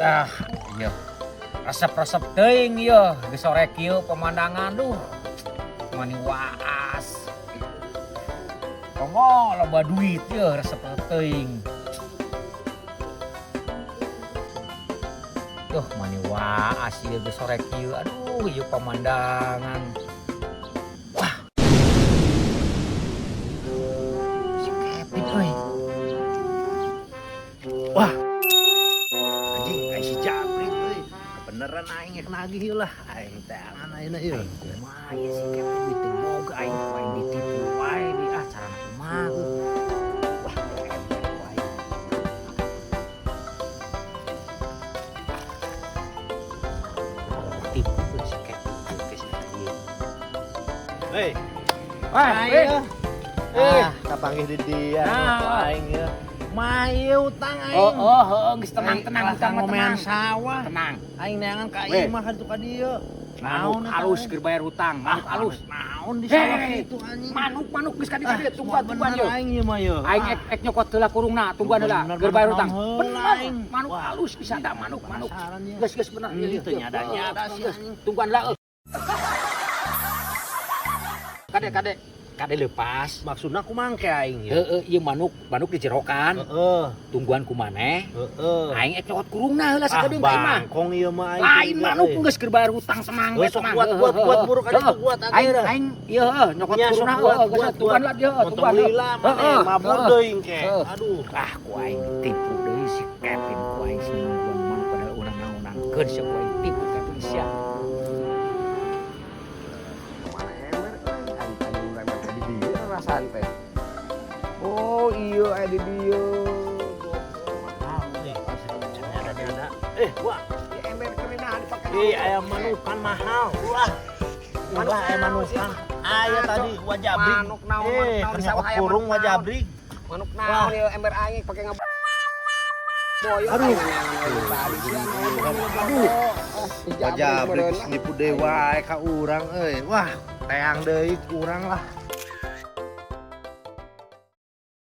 Ah, iya. Resep-resep teuing ieu geus sore kieu pemandangan duh. Mani waas. Komo loba duit ieu resep-resep teuing. Duh, mani waas ieu geus sore kieu. Aduh, ieu pemandangan. Wah. Si Kevin euy. Wah. Anjing ai si Japri euy. Beneran aing rek nagih lah. Aing teangan ayeuna ieu. Aing kumaha ieu si Kevin duit teu boga aing ku aing ditipu wae di ah carana kumaha euy. Wah, ember ku aing. Tipu euy si Kevin teh si ieu. Hei, Wah, ayo. Eh. Ah, kapanggih di dia Nah. aing ieu. Mah ieu utang aing. Oh, oh, heeh, geus tenang, tenang, utang mah ngomean tenang. sawah. Tenang. Aing neangan ka Weh. imah ka ditu ka dieu. Manuk eta, halus eh? keur bayar hutang, manuk halus. Naon di sawah Hei, kitu anjing. Manuk manuk geus ka dieu Ah, ka dieu, tungguan tungguan bener yeuh. aing ieu mah yeuh. Aing ek ek nyokot heula kurungna, tungguan heula, Bener, keur bayar bener, hutang. naon heula, Bener, aing. manuk Wah, halus bisa da manuk manuk. Penasaran ieu. Geus geus bener. Ini teu nyada-nyada sih, Geus, anjing. tungguan lah euy. Kade kade kade lepas. Maksudna kumaha ke aing ieu? Heeh, ieu manuk manuk dijerokan, Heeh, tungguan ku maneh. heeh. Aing ek nyokot kurungna heula Ah, sakedeung ka imah. bangkong ieu mah aing. Lain manuk geus keur bayar hutang tenang we Geus sok tenang. buat buat buat buruk ka ditu buat Aing akhirnya. aing ieu heuh nyokot Nya sok kurungna buat heuh geus buat tungguan buat. lah dia Montong tungguan. lila maneh Heeh, mabur heeh. deui ke. Heeh. Aduh. Ah ku aing ditipu deui si Kevin ku aing sing nungguan manuk padahal urang naon-naonkeun sia ku aing ditipu Kevin sia. Mana ember euy, aing anjing ember teh di dieu rasaan teh. Oh iya aya di dieu. Eh, nyada-nyada. Eh, wah. Di ember kerenah dipake. Ih, ayam manukan mahal. Wah. Wah, ayam manukan. Aya tadi wajabrik. Manuk naon, manuk Eh, naon di keur sawah nyokot aya kurung manuk naon. wajabrik. Manuk naon ieu ember aing pake ngab Boyong Aduh. aing neangan euy tadi sia. Aduh. Wajabrik Wajabrik geus nipu deui wae ka urang euy. Wah, teang deui ku urang lah.